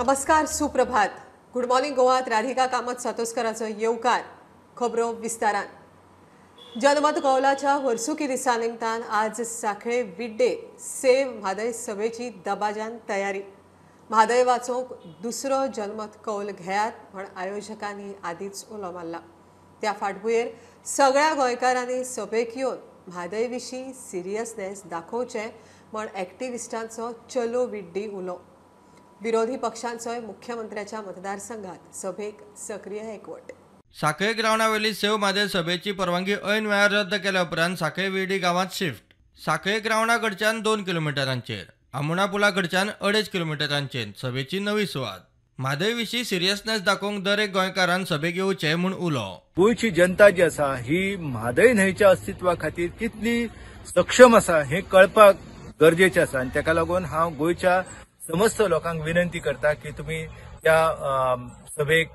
नमस्कार, सुप्रभात. Good morning गोवात Radhika Kamat सातोस्कराचो येवकार. खबरो विस्तारान. जनमत कौलाच्या वर्सुकी दिसा निमतान आज सांखळे विड्डे सेव म्हादय सभेची दबाज्यान तयारी. म्हादय वाचोवंक दुसरो जनमत कौल घेयात म्हण आयोजकांनी आदींच उलो मारला. त्या फाटभुंयेर सगळ्या गोंयकारांनी सभेक येवन म्हादय विशीं सिरियसनेस दाखोवचें म्हण एक्टिविस्टांचो चलो विड्डी उलो. विरोधी पक्षांचोय मुख्यमंत्र्याच्या मतदारसंघात सभेक सक्रीय एकवट. सांखळे ग्रावंडावेली सेव म्हादय सभेची परवानगी ऐन वेळार रद्द केल्या उपरांत सांखळे विर्डी गांवांत शिफ्ट. सांखळे ग्रावंडा कडच्यान 2 किलोमिटरांचेर, आमोणा पुला कडच्यान 2.5 किलोमिटरांचेर सभेची नवी सुवात. म्हादय विशीं सिरियसनेस दाखोवंक दर एक गोंयकारान सभेक येवचें म्हूण उलो. गोंयची जनता जी आसा ही म्हादय न्हंयच्या अस्तित्वा खातीर कितली सक्षम आसा हें कळपाक गरजेचें आसा आनी ताका लागून हांव गोंयच्या समस्त लोकांक विनंती करता की तुमी त्या सभेक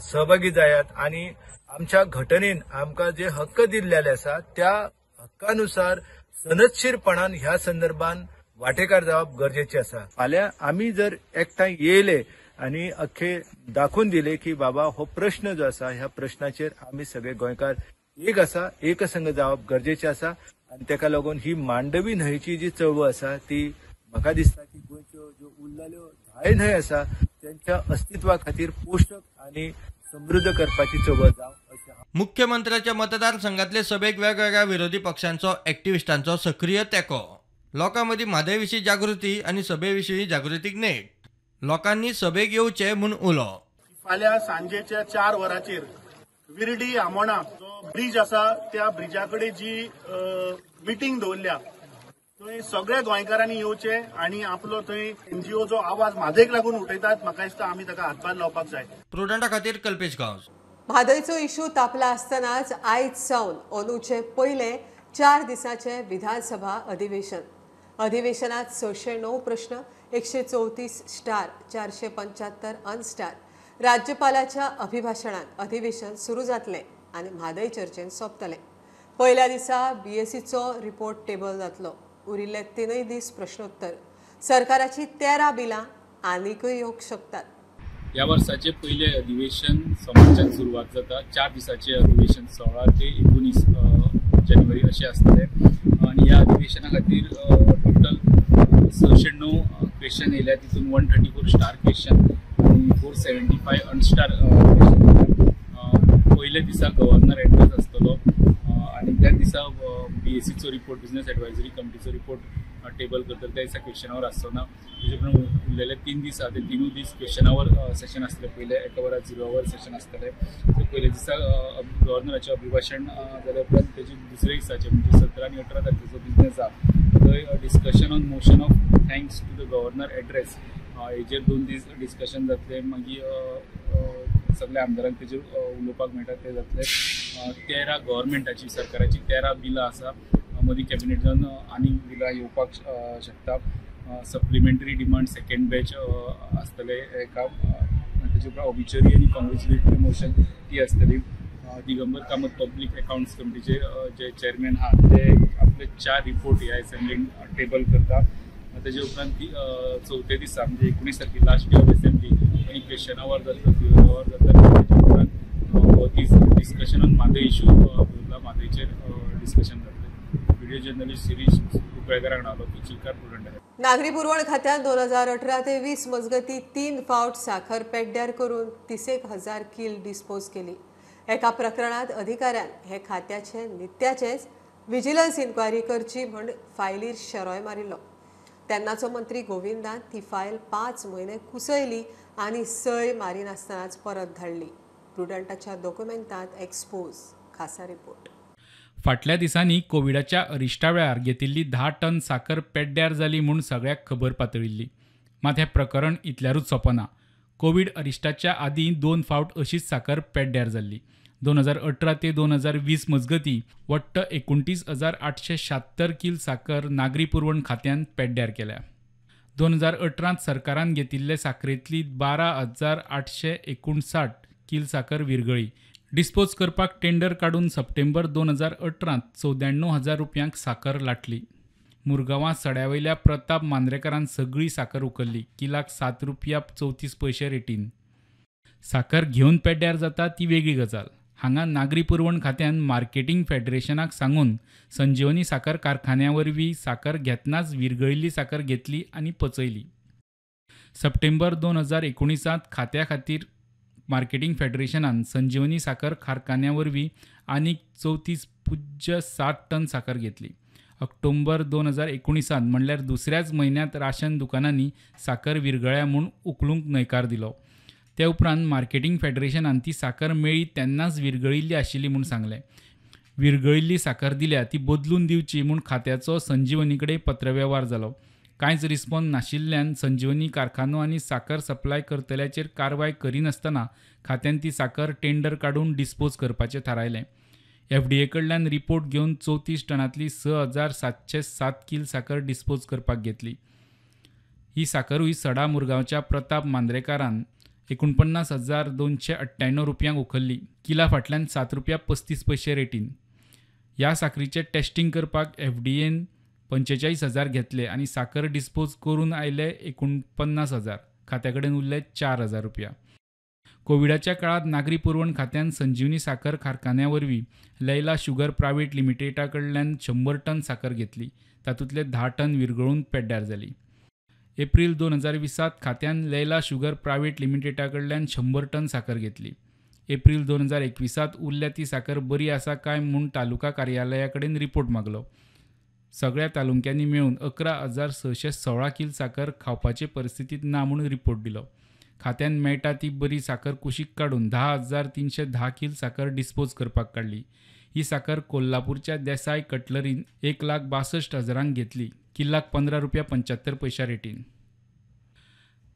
सहभागी जायात आनी आमच्या घटनेन आमकां जे हक्क दिल्लेले आसा त्या हक्कानुसार सनदशीरपणान ह्या संदर्भान वांटेकार जावप गरजेचें आसा. फाल्यां आमी जर एकठांय येयले आनी अख्खे दाखोवन दिले की बाबा हो प्रश्न जो आसा ह्या प्रश्नाचेर आमी सगळे गोंयकार एक आसा, एकसंघ जावप गरजेचें आसा आनी ताका लागून ही मांडवी न्हंयची जी चळवळ आसा ती म्हाका दिसता की गोंयच्यो ज्यो उरलेल्यो 10 न्हंय आसा त्यांच्या अस्तित्वा खातीर पोशक आनी समृद्ध करपाची चळवळ जावं अशें. मुख्यमंत्र्याच्या मतदारसंघातले सभेक वेगवेगळ्या विरोधी पक्षांचो एक्टिविस्टांचो सक्रीय तेंको. लोकां मदीं म्हादय विशीं जागृती आनी सभे विशीं जागृतीक नेट. लोकांनी सभेक येवचें म्हूण उलो. फाल्यां सांजेच्या 4 वरांचेर विर्डी आमोणा जो ब्रीज आसा त्या ब्रिजा कडेन जी मिटींग दवरल्या थंय सगळ्या गोंयकारांनी येवचे आनी आपलो थंय एनजीओ जो आवाज म्हादयक लागून उठयतात म्हाका दिसता आमी ताका हातभार लावपाक जाय. प्रुडंटा खातीर कल्पेश गांवस. म्हादयचो इशू तापला आसतनाच आयज सावन अंदूचे पयले 4 दिसांचे विधानसभा अधिवेशन. अधिवेशनात 609 प्रश्न, 134 स्टार, 475 अनस्टार. राज्यपालाच्या अभिभाशणान अधिवेशन सुरू जातलें आनी म्हादय चर्चेन सोंपतलें. पयल्या दिसा बीएससीचो रिपोर्ट टेबल जातलो. उरिल्ले 3 दीस प्रश्नोत्तर. सरकाराची 13 बिलां आनीकय येवंक शकतात. ह्या वर्साचे पयले अधिवेशन सोमारच्यान सुरवात जाता. 4 दिसाचे अधिवेशन 16 ते 19 जानेवारी अशें आसतलें आनी ह्या अधिवेशना खातीर टोटल 609 क्वेश्चन येयल्या. तितून 134 स्टार क्वेश्चन आनी 475 अनस्टार क्वेश्चन येयल्या. पयल्या दिसा गव्हर्नर एड्रेस आसतलो आनी त्या दिसा बीएससीचो रिपोर्ट, बिझनेस एडवायजरी कमिटीचो रिपोर्ट टेबल करतले. त्या दिसा क्वेश्चन our आसचो ना. तेजे उपरांत उरलेले 3 दीस आहा ते 3 दीस क्वेश्चन our session आसतलें. पयले 1 वरार 0 our session आसतलें. सो पयल्या दिसा गव्हर्नराचें अभिभाशण जाल्या उपरांत तेजे दुसऱ्या दिसाचे म्हणजे 17 आनी 18 तारखेचो बिझनेस आहा थंय discussion on motion of thanks to the governor address हेजेर 2 दीस डिस्कशन जातलें. मागीर सगळ्या आमदारांक तेजेर उलोवपाक मेळटा तें जातलें. 13 गव्हर्मेंटाची सरकाराची 13 बिलां आसा. मदीं कॅबिनेट जावन आनीक बिलां येवपाक शकता. सप्लिमेंटरी डिमांड सेकेंड बॅच आसतले एका. तेजे उपरांत ऑबिच्युअरी आनी कॉंग्रेच्युलेटरी मोशन ती आसतली. दिगंबर कामत पब्लीक अकाउंट्स कमिटीचे जे चेअरमॅन आहा ते आपले 4 रिपोर्ट ह्या असेंब्लीन टेबल करता. तेजे उपरांत ती चवथ्या दिसा म्हणजे 19 तारखे लास्ट डे ऑफ असेंब्ली आनी क्वेश्चन our जातलो, 0 our जातलो. तेजे उपरांत दीस डिस्कशन ऑन म्हादय इशू दवरला. म्हादयचेर डिस्कशन जातलें. व्हिडिओ जर्नलिस्ट शिरीष कुंकळेकराक नालो चिलकार प्रुडंट. नागरी पुरवण खात्यान 2018 ते 20 मजगती 3 फावट साखर पेड्ड्यार करून 31,000 कील डिस्पोज केली. एका प्रकरणात अधिकाऱ्यान हे खात्याचे नित्याचेच विजिलन्स इन्क्वायरी करची म्हण फायलीर शेरोय मारिल्लो. तेन्नाचो मंत्री गोविंदान ती फायल 5 म्हयने कुसयली आनी सय मारिनासतनाच परत धाडली. प्रुडंटाच्या डॉक्युमेंटांत एक्सपोज. खासा रिपोर्ट. फाटल्या दिसांनी कोविडाच्या अरिश्टा वेळार घेतिल्ली 10 टन साखर पेड्ड्यार जाली म्हूण सगळ्याक खबर पातळिल्ली. मात हें प्रकरण इतल्यारूच सोंपना. कोवीड अरिश्टाच्या आदीं 2 फावट अशीच साखर पेड्ड्यार जाल्ली. 2018 ते 2020 मजगती वट्ट 29,876 कील साखर नागरी पुरवण खात्यान पेड्ड्यार केल्या. 2018 सरकारान घेतिल्ले साखरेंतली 12,859 कील साखर विरगळी. डिस्पोज करपाक टेंडर काडून सप्टेंबर 2018 94,000 रुपयांक साखर लाटली. मुरगांवां सड्या वयल्या प्रताप मांद्रेकारान सगळी साकर उखल्ली, किलाक 7 रुपया 34 पयशे रेटीन. साकर घेवन पेड्ड्यार जाता ती वेगळी गजाल. हांगा नागरी पुरवण खात्यान मार्केटींग फेडरेशनाक सांगून संजीवनी साकर कारखान्या वरवीं साकर घेतनाच विरगळिल्ली साकर घेतली आनी पचयली. सप्टेंबर 2019 खात्या खातीर मार्केटींग फेडरेशनान संजीवनी साकर कारखान्या वरवीं आनीक 34.07 टन साकर घेतली. ऑक्टोबर 2019 म्हणल्यार दुसऱ्याच म्हयन्यांत राशन दुकानांनी साकर विरगळ्या म्हूण उखलूंक न्हयकार दिलो. ते उपरांत मार्केटींग फेडरेशनान ती साकर मेळ्ळी तेन्नाच विरगळिल्ली आशिल्ली म्हूण सांगलें. विरगळिल्ली साकर दिल्या ती बदलून दिवची म्हूण खात्याचो संजीवनी कडेन पत्रवेव्हार जालो. कांयच रिस्पॉन्स नाशिल्ल्यान संजीवनी कारखानो आनी साकर सप्लाय करतल्याचेर कारवाय करिनासतना खात्यान ती साकर टेंडर काडून डिस्पोज करपाचें थारायलें. FDA कडल्यान रिपोर्ट घेवन 34 टनांतली 6707 कील साकर डिस्पोज करपाक घेतली. ही साकरूय सडा मुरगांवच्या प्रताप मांद्रेकारान 49,298 रुपयांक उखल्ली. किला फाटल्यान 7 रुपया 35 पयशे रेटीन. ह्या साकरीचें टेस्टिंग करपाक FDAन 45,000 घेतले आनी साकर डिस्पोज करून आयले 49,000. खात्या कडेन उरले 4,000 रुपया. कोविडाच्या काळांत नागरी पुरवण खात्यान संजीवनी साकर कारखान्या वरवीं लैला शुगर प्रायव्हेट लिमिटेडा कडल्यान 100 टन साकर घेतली. तातूंतले 10 टन विरगळून पेड्ड्यार जाली. एप्रील 2020 खात्यान लैला शुगर प्रायव्हेट लिमिटेडा कडल्यान 100 टन साकर घेतली. एप्रील 2021 उरल्या ती साकर बरी आसा काय म्हूण तालुका कार्यालया कडेन रिपोर्ट मागलो. सगळ्या तालुक्यांनी मेळून 11,616 कील साकर खावपाचे परिस्थितींत ना म्हूण रिपोर्ट दिलो. खात्यान मेळटा ती बरी साकर कुशीक काडून 10,310 कील साकर डिस्पोज करपाक काडली. ही साकर कोल्हापूरच्या देसाय कटलरीन 1,62,000 घेतली. किल्लाक 15 रुपया 75 पयशा रेटीन.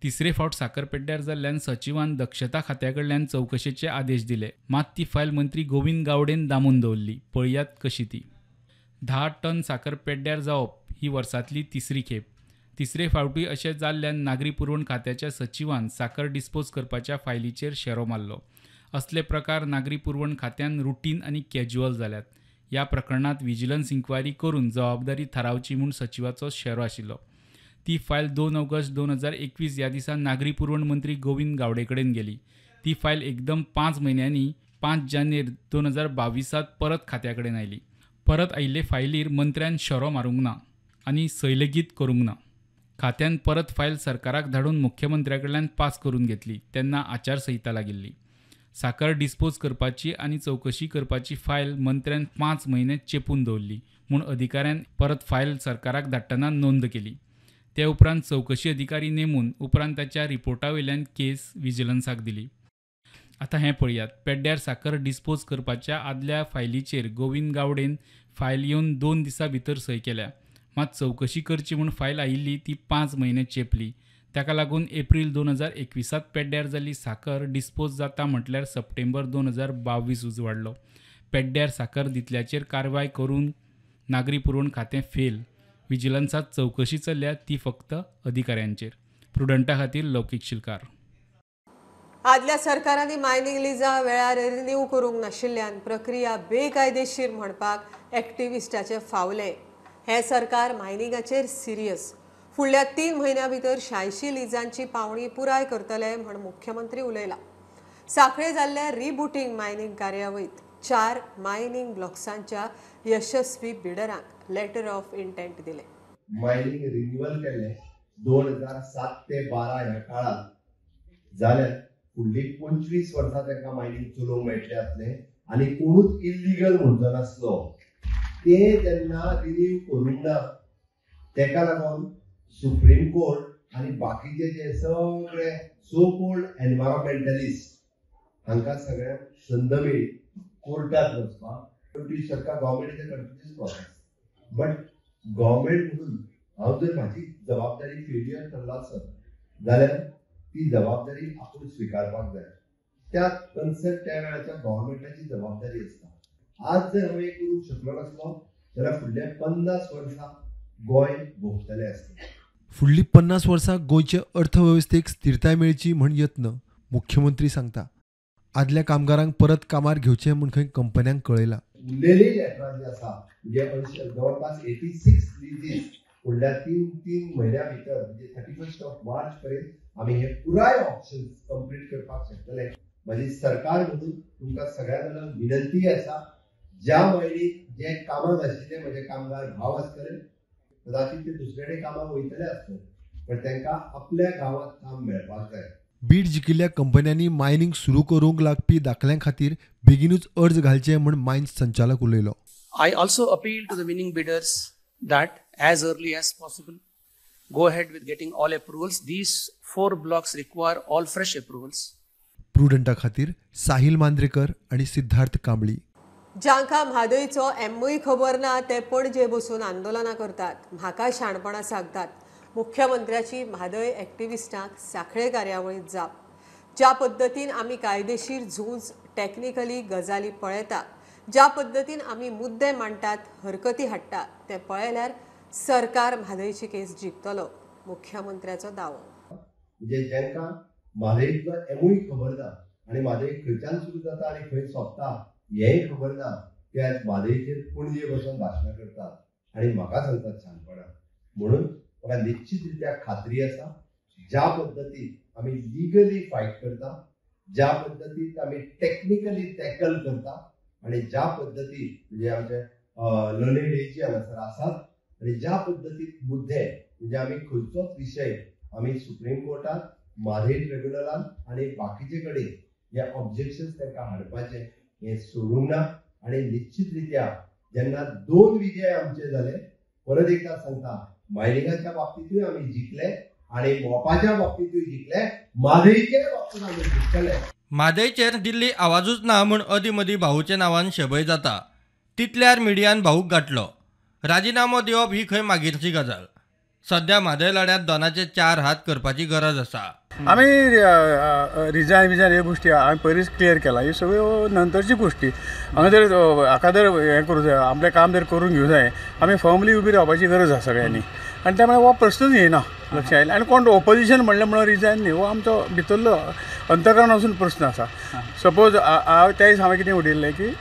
तिसरे फावट साकर पेड्ड्यार जाल्ल्यान सचिवान दक्षता खात्या कडल्यान चवकशेचे आदेश दिले. मात ती फायल मंत्री गोविंद गावडेन दामून दवरली. पळयात कशी ती. 10 टन साकर पेड्ड्यार जावप ही वर्सांतली तिसरी खेप. तिसरे फावटी अशें जाल्ल्यान नागरी पुरवण खात्याच्या सचिवान साकर डिस्पोज करपाच्या फायलीचेर शेरो मारलो. असले प्रकार नागरी पुरवण खात्यान रुटीन आनी कॅज्युअल जाल्यात. ह्या प्रकरणांत विजिलन्स इन्क्वायरी करून जबाबदारी थारावची म्हूण सचिवाचो शेरो आशिल्लो. ती फायल 2 ऑगस्ट 2021 ह्या दिसा नागरी पुरवण मंत्री गोविंद गावडे कडेन गेली. ती फायल एकदम 5 म्हयन्यांनी 5 जानेर 2022 परत खात्या कडेन आयली. परत आयिल्ले फायलीर मंत्र्यान शेरो मारूंक ना आनी सय लेगीत करूंक ना. खात्यान परत फायल सरकाराक धाडून मुख्यमंत्र्या कडल्यान पास करून घेतली. तेन्ना आचारसंहिता लागिल्ली. साकर डिस्पोज करपाची आनी चवकशी करपाची फायल मंत्र्यान 5 म्हयने चेपून दवरली म्हूण अधिकाऱ्यान परत फायल सरकाराक धाडटना नोंद केली. ते उपरांत चवकशी अधिकारी नेमून उपरांत ताच्या रिपोर्टा वयल्यान केस विजिलन्साक दिली. आतां हें पळयात. पेड्ड्यार साकर डिस्पोज करपाच्या आदल्या फायलीचेर गोविंद गावडेन फायल येवन 2 दिसां भितर सय केल्या. मात चवकशी करची म्हूण फायल आयिल्ली ती 5 म्हयने चेपली. ताका लागून एप्रील 2021 पेड्ड्यार जाल्ली साकर डिस्पोज जाता म्हटल्यार सप्टेंबर 2022 उजवाडलो. पेड्ड्यार साकर दितल्याचेर कारवाय करून नागरी पुरवण खातें फेल. विजिलन्सांत चवकशी चल्ल्या ती फक्त अधिकाऱ्यांचेर. प्रुडंटा खातीर लौकीक शिलकार. आदल्या सरकारांनी मायनिंग लिजा वेळार रिन्यू करूंक नाशिल्ल्यान प्रक्रिया बेकायदेशीर म्हणपाक एक्टिविस्टाचे फावले. हे सरकार मायनिंगाचेर सिरियस. फुडल्या 3 म्हयन्यां भितर 86 लिजांची पावणी पुराय करतले म्हण मुख्यमंत्री उलयला. साखळे जाल्ल्या रिबुटींग मायनिंग कार्यावळीत 4 मायनिंग ब्लॉक्सांच्या यशस्वी बिडरांक लेटर ऑफ इंटेंट दिले. मायनिंग रिन्युअल केले 2007 ते 12 ह्या काळात जाल्यार फुडली 25 वर्सां तांकां मायनिंग चलोवंक मेळटलें आसलें आनी कोणूच इल्लिगल म्हणचो नासलो. ते तेन्ना रिन्यू करूंक ना. तेका लागून सुप्रीम कोर्ट आनी बाकीचे जे सगळे सो कोल्ड एनवायरमेंटलिस्ट हांकां सगळ्यांक संद मेळ्ळी कोर्टात वचपाक. ब्रिटीश सरकार government is a continuous process, but government म्हणून हांव जर म्हाजी जबाबदारी फेलियर ठरला आसत जाल्यार ती जबाबदारी आपूण स्विकारपाक जाय. त्या कन्सर्न त्या वेळाच्या गव्हर्मेंटाची जबाबदारी आसता. आज जर हांव हें करूंक शकलो नासलो जाल्यार फुडल्या 50 वर्सां गोंय भोगतलें आसलें. फुडली 50 वर्सां गोंयचे अर्थवेवस्थेक स्थिरताय मेळची म्हण यत्न मुख्यमंत्री सांगता. आदल्या कामगारांक परत कामार घेवचें म्हूण खंय कंपन्यांक कळयलां. उरलेली लेटरां जी आसा म्हणजे जवळपास 86 लिजीस फुडल्या 3-3 म्हयन्या भितर म्हणजे 31 मार्च पर्यंत आमी हे पुराय ऑप्शन कंप्लीट करपाक शकतले. म्हजी सरकार म्हणून तुमकां सगळ्या जाणांक विनंती आसा, ज्या मायणीक जे कामाक आशिल्ले म्हजे कामगार भाव आसतले, कदाचित ते दुसरे कडेन कामाक वयतले आसतले, पण तांकां आपल्या गांवांत काम मेळपाक जाय. बीड जिखिल्ल्या कंपन्यांनी मायनिंग सुरू करूंक लागपी दाखल्यां खातीर बेगीनूच अर्ज घालचे म्हूण मायन्स संचालक उलयलो. I also appeal to the winning bidders that as early as possible go ahead with getting all approvals. These 4 blocks require all fresh approvals. प्रुडंटा खातीर साहिल मांद्रेकर आणि सिद्धार्थ कांबळी. जांकां म्हादयचो एमूय खबर ना ते पणजे बसून आंदोलनां करतात, म्हाका शाणपणां सांगतात. मुख्यमंत्र्याची म्हादय एक्टिविस्टांक सांखळे कार्यावळींत जाप. ज्या पद्दतीन आमी कायदेशीर झूज टॅक्निकली गजाली पळयता, ज्या पद्दतीन आमी मुद्दे मांडटात, हरकती हाडटा, ते पळयल्यार सरकार म्हादयची केस जिखतलो, मुख्यमंत्र्याचो दावो. म्हणजे जांकां म्हादयतलो एमूय खबर ना आनी म्हादय खंयच्यान सुरू जाता आनी खंय सोंपता हेंय खबर ना, ते आज म्हादयचेर पणजे बसून भाशणां करतात आनी म्हाका सांगतात शाणपणां. म्हणून म्हाका निश्चित रित्या खात्री आसा, ज्या पद्दतीन आमी लिगली फायट करता, ज्या पद्दतीन आमी टॅक्निकली टॅकल करता आनी ज्या पद्दतीन म्हणजे आमचे लर्नेड एजी हांगासर आसात आनी ज्या पद्दतीन मुद्दे म्हणजे आमी खंयचोच विशय आमी सुप्रीम कोर्टात, म्हादय ट्रिब्युनलान आनी बाकीचे कडेन हे ऑब्जेक्शन्स तांकां हाडपाचे हें सोडूंक ना. आनी निश्चित रित्या जेन्ना 2 विजय आमचे जाले, परत एकदा सांगता, मायनिंगाच्या बाबतींतूय आमी जिखले आनी मोपाच्या बाबतींतूय जिखले, म्हादयच्या बाबतींत आमी जिखले. म्हादयचेर दिल्ली आवाजूच ना म्हूण अदीं मदीं भाऊच्या नांवान शबय जाता, तितल्यार मिडियान भाऊक गांठलो. राजिनामो दिवप ही खंय मागीरची गजाल. सध्या म्हादय लढ्यांत दोनाचे 4 हात करपाची गरज आसा. आमी रिजायन विजायन ह्यो गोश्टी हांवें पयलींच क्लियर केला. ह्यो सगळ्यो नंतरची गोश्टी. हांगा जर हाका जर हें करूं जाय, आपलें काम जर करून घेवं जाय, आमी फर्मली उबी रावपाची गरज आसा सगळ्यांनी. आनी त्या मुळे हो प्रश्नूच येना लक्षांत आयलें. आनी कोण ओपोजिशन म्हणलें म्हणून रिजायन न्ही, हो आमचो भितरलो अंतकरण वचून प्रस्न आसा. सपोज हांव त्या दीस हांवें कितें उडयल्लें की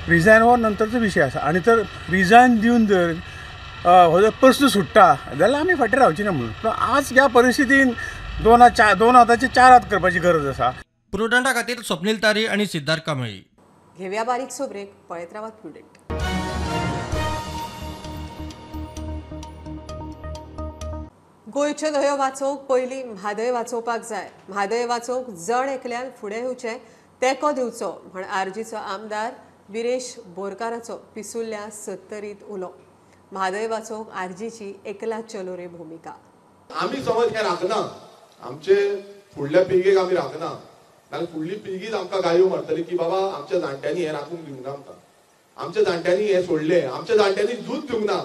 रिजायन हो नंतरचो विशय आसा आनी तर रिजायन दिवन जर हो जर प्रश्न सुट्टा जाल्यार आमी फाटीं रावची ना म्हणून. पूण आज ह्या परिस्थितीन 2 हाताचे 4 हात करपाची गरज आसा. प्रुडंटा खातीर स्वप्नील तारी आनी सिद्धार्थ कांबळी. घेवया बारीकसो ब्रेक, पळयत रावात प्रुडंट. गोंयच्यो न्हंयो वाचोवंक पयलीं म्हादय वाचोवपाक जाय. म्हादय वाचोवंक जण एकल्यान फुडें येवचें, तेंको दिवचो म्हण आरजीचो आमदार विरेश बोरकाराचो पिसुल्ल्या सत्तरीत उलो. म्हादय वाचोवंक आरजीची एकला चलो रे भुमिका. आमी समज हें राखना, आमचे फुडल्या पिळगेक आमी राखना जाल्यार फुडली पिळगीच आमकां गायो मारतली की बाबा आमच्या जाणट्यांनी हें राखूंक दिवंक ना आमकां, आमच्या जाणट्यांनी हें सोडलें, आमच्या जाणट्यांनी झूज दिवंक ना,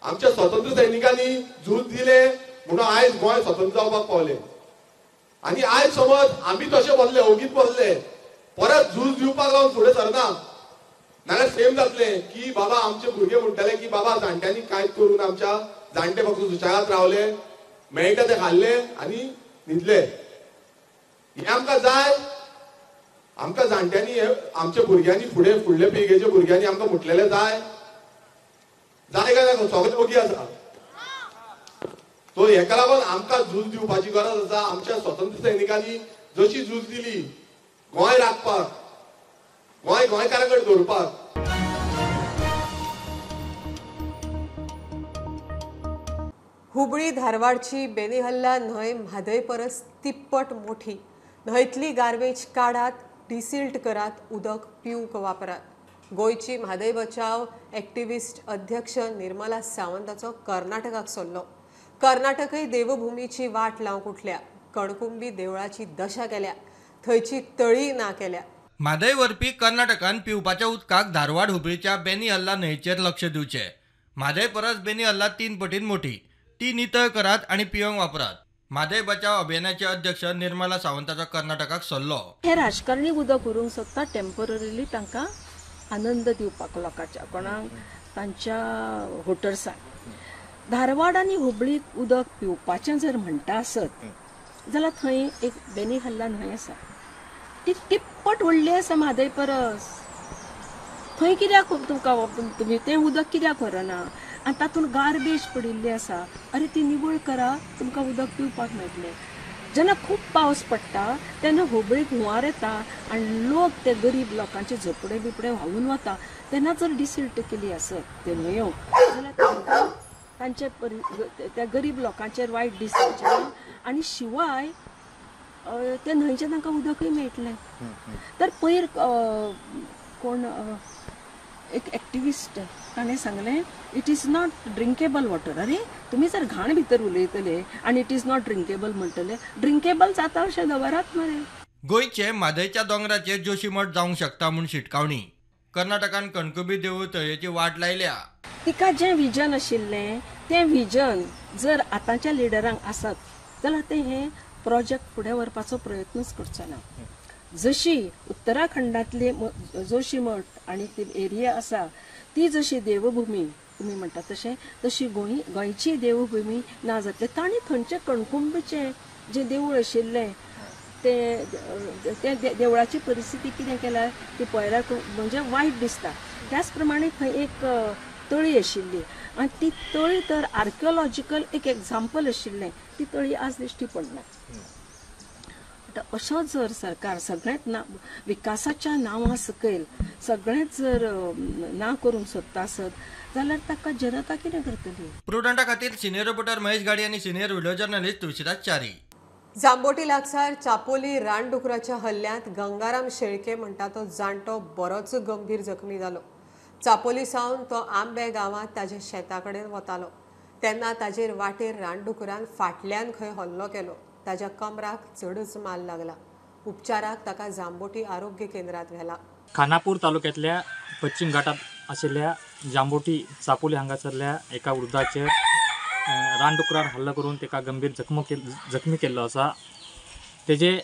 आमच्या स्वतंत्र सैनिकांनी झूज दिलें म्हणून आयज गोंय स्वतंत्र जावपाक पावलें. आनी आयज समज आमी तशें बसले, ओगीच बसले, परत झूज दिवपाक लावन फुडें सरना नाल्यार सेम जातलें की बाबा आमचे भुरगे म्हणटले की बाबा जाणट्यांनी कांयच करूं ना, आमच्या जाणटे फक्त सुशेगाद रावले, मेळटा ते खाल्ले आनी न्हिदले. हें आमकां जाय? आमकां जाणट्यांनी हे आमच्या भुरग्यांनी फुडें फुडले पिळगेच्या भुरग्यांनी आमकां म्हटलेलें जाय जाय काय ना? सगळे ओगी आसा. सो हेका लागून आमकां झूज दिवपाची गरज आसा. आमच्या स्वतंत्र सैनिकांनी जशी झूज दिली गोंय राखपाक, गोंय गोंयकारां कडेन दवरपाक. हुबळी धारवाडची बेनिहल्ला न्हंय म्हादय परस तिप्पट मोठी. न्हंयतली गार्बेज काडात, डिसिल्ट करात, उदक पिवंक वापरात. गोंयची म्हादय बचाव एक्टिविस्ट अध्यक्ष निर्मला सावंताचो कर्नाटकाक सल्लो. कर्नाटकय देवभूमीची वाट लावंक उठल्या, कणकुंबी देवळाची दशा केल्या, थंयची तळी ना केल्या. म्हादय व्हरपी कर्नाटकान पिवपाच्या उदकाक धारवाड हुबळीच्या बेनी हल्ला न्हंयचेर लक्ष दिवचें. म्हादय परस बेनी हल्ला 3 पटीन मोठी, ती नितळ करात आनी पिवंक वापरात. म्हादय बचाव अभियानाचे अध्यक्ष निर्मला सावंताचो कर्नाटकाक सल्लो. हे राजकारणी उदक व्हरूंक सोदता टेम्पररीली तांकां आनंद दिवपाक लोकांच्या, कोणाक तांच्या वोटर्सांक. धारवाड आनी हुबळीक उदक पिवपाचें जर म्हणटा आसत जाल्यार थंय एक बेनी हल्ला न्हंय आसा, ती तिप्पट व्हडली आसा म्हादय परस. थंय कित्याक तुमकां तुमी तें उदक कित्याक व्हरना आनी तातूंत गार्बेज पडिल्ली आसा, अरे ती निवळ करा, तुमकां उदक पिवपाक मेळटलें. जेन्ना खूब पावस पडटा तेन्ना होबळीक हुंवार येता आनी लोक ते गरीब लोकांचे झोपडे बिपडे व्हांवून वता. तेन्ना जर डिसिल्ट केली आसत ते न्हंयो जाल्यार तांकां तांचे त्या गरीब लोकांचेर वायट दिसचें ना आनी शिवाय ते न्हंयचें तांकां उदकूय मेळटलें. तर पयर कोण एक एक्टिविस्ट ताणें सांगलें it is not drinkable water. अरे तुमी जर घाण भितर उलयतले आनी it is not drinkable म्हणटले, ड्रिंकेबल जाता अशें दवरात मरे. गोंयचे म्हादयच्या दोंगराचेर जोशीमठ जावंक शकता म्हूण शिटकावणी. कर्नाटकान कणकुंबी देवूळ तळयेची वाट लायल्या. तिका जें विजन आशिल्लें तें विजन जर आतांच्या लिडरांक आसत जाल्यार ते हे प्रोजेक्ट फुडें व्हरपाचो प्रयत्नूच करचो ना. जशी उत्तराखंडांतली जोशीमठ आनी ती एरिया आसा ती जशी देवभूमी तुमी म्हणटा तशें तशी गोंयची देवभूमी ना जातली. तांणी थंयचें कणकुंबीचें जें देवूळ आशिल्लें ते देवळाची परिस्थिती कितें केल्या ती पळयल्यार म्हणजे वायट दिसता. त्याच प्रमाणे थंय एक तळी आशिल्ली आनी ती तळी तर आर्किओलॉजिकल एक एग्जाम्पल आशिल्लें, ती तळी आज दिश्टी पडना. अशो जर सरकार सगळेंच ना विकासाच्या नांवा सकयल सगळेंच जर ना करूंक सोदता आसत जाल्यार ताका जनता कितें करतली. प्रुडंटा खातीर सिनियर रिपोर्टर महेश गाडी आनी senior video journalist Tulsidas Chari. Jamboti लागसार चापोली रानडुकराच्या हल्ल्यांत गंगाराम शेळके म्हणटा तो जाणटो बरोच गंभीर जखमी जालो. चापोली सावन तो आंबे गांवांत ताज्या शेता कडेन वतालो तेन्ना ताजेर वाटेर रानडुकरान फाटल्यान खंय हल्लो केलो. ताज्या कमराक चडच माल लागला. उपचाराक ताका जांबोटी आरोग्य केंद्रात व्हेला. खानापूर तालुक्यांतल्या पश्चिम घाटात आशिल्ल्या जांबोटी चापोली हांगासरल्या एका वृद्धाचेर रानडुकरान हल्लो करून ताका गंभीर जखमी केल्लो आसा. तेजे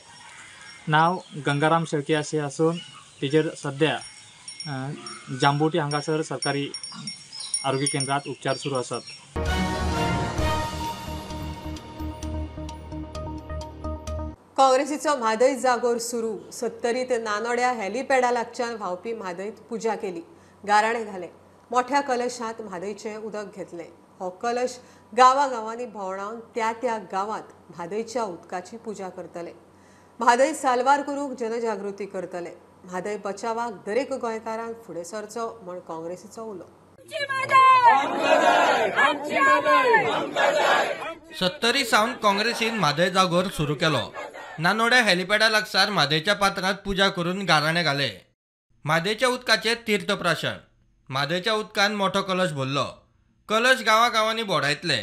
नांव गंगाराम शेळके अशें आसून तेजेर सद्या जांबोटी हांगासर सरकारी आरोग्य केंद्रात उपचार सुरू आसात. काँग्रेसीचो म्हादय जागोर सुरू. सत्तरी ते नानोड्या हेलिपॅडा लागच्यान व्हांवपी म्हादयत पुजा केली, गाराणे घाले, मोठ्या कलशांत म्हादयचें उदक घेतलें. हो कलश गांवागांवांनी भोंवडावन त्या त्या गांवांत म्हादयच्या उदकाची पुजा करतले. म्हादय साल्वार करूंक जनजागृती करतले. म्हादय बचावाक दरेक गोंयकारान फुडें सरचो म्हूण काँग्रेसीचो उलो. सत्तरी सावन काँग्रेसीन म्हादय जागोर सुरू केलो. नानोड्या हेलिपॅडा लागसार म्हादयच्या पात्रांत पुजा करून गाराणे घाले. म्हादयच्या उदकाचें तीर्थप्राशन. म्हादयच्या उदकान मोठो कलश भरलो. कलश गांवागांवांनी भोंवडायतले.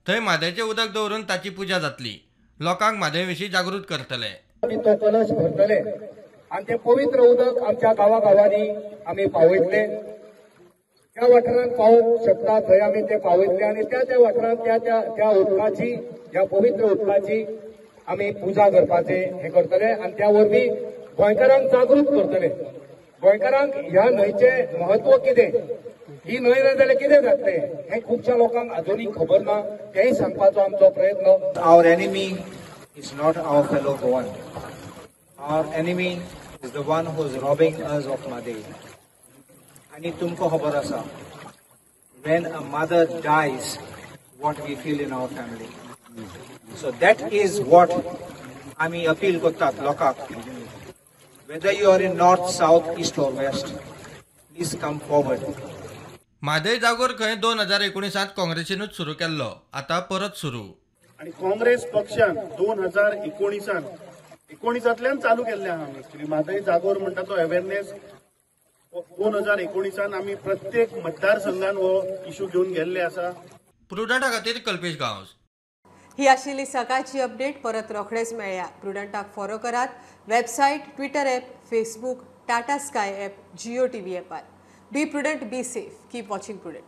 थंय म्हादयचें उदक दवरून ताची पुजा जातली. लोकांक म्हादय विशीं जागृत करतले. आमी तो कलश भरतले आनी तें पवित्र उदक आमच्या गांवागांवांनी आमी पावयतले. ज्या वाठारांत पावोवंक शकता थंय आमी ते पावयतले आनी त्या त्या वाठारांत त्या त्या त्या उदकाची, ह्या पवित्र उदकाची आमी पुजा करपाचें हें करतले आनी त्या वरवीं गोंयकारांक जागृत करतले. गोंयकारांक ह्या न्हंयचें म्हत्व कितें, ही न्हंय ना जाल्यार कितें जातलें हें खुबश्या लोकांक अजुनूय खबर ना, तेंय सांगपाचो आमचो प्रयत्न. Our enemy is not our fellow Goan. Our enemy is the one who is robbing us of Mhadei. आनी तुमकां खबर आसा, when a mother dies, what we feel in our family. So that is what आमी appeal करतात लोकांक. Whether you are in north, south, east or west, please come forward. Mhadei जागोर खंय 2019 काँग्रेसीनूच सुरू केल्लो, आतां परत सुरू. आनी काँग्रेस पक्षान 2019 एकोणिसांतल्यान चालू केल्लें आहा एक्चुअली म्हादय जागोर म्हणटा तो अवेरनेस 2019 आमी प्रत्येक मतदारसंघान हो इशू घेवन गेल्ले आसा. प्रुडंटा खातीर कल्पेश गांवस. ही आशिल्ली सकाळची अपडेट. परत रोखडेच मेळया. प्रुडंटाक फॉलो करात website, Twitter app, Facebook, Tata Sky app, Jio TV ॲपार. Be prudent, be safe, keep watching Prudent.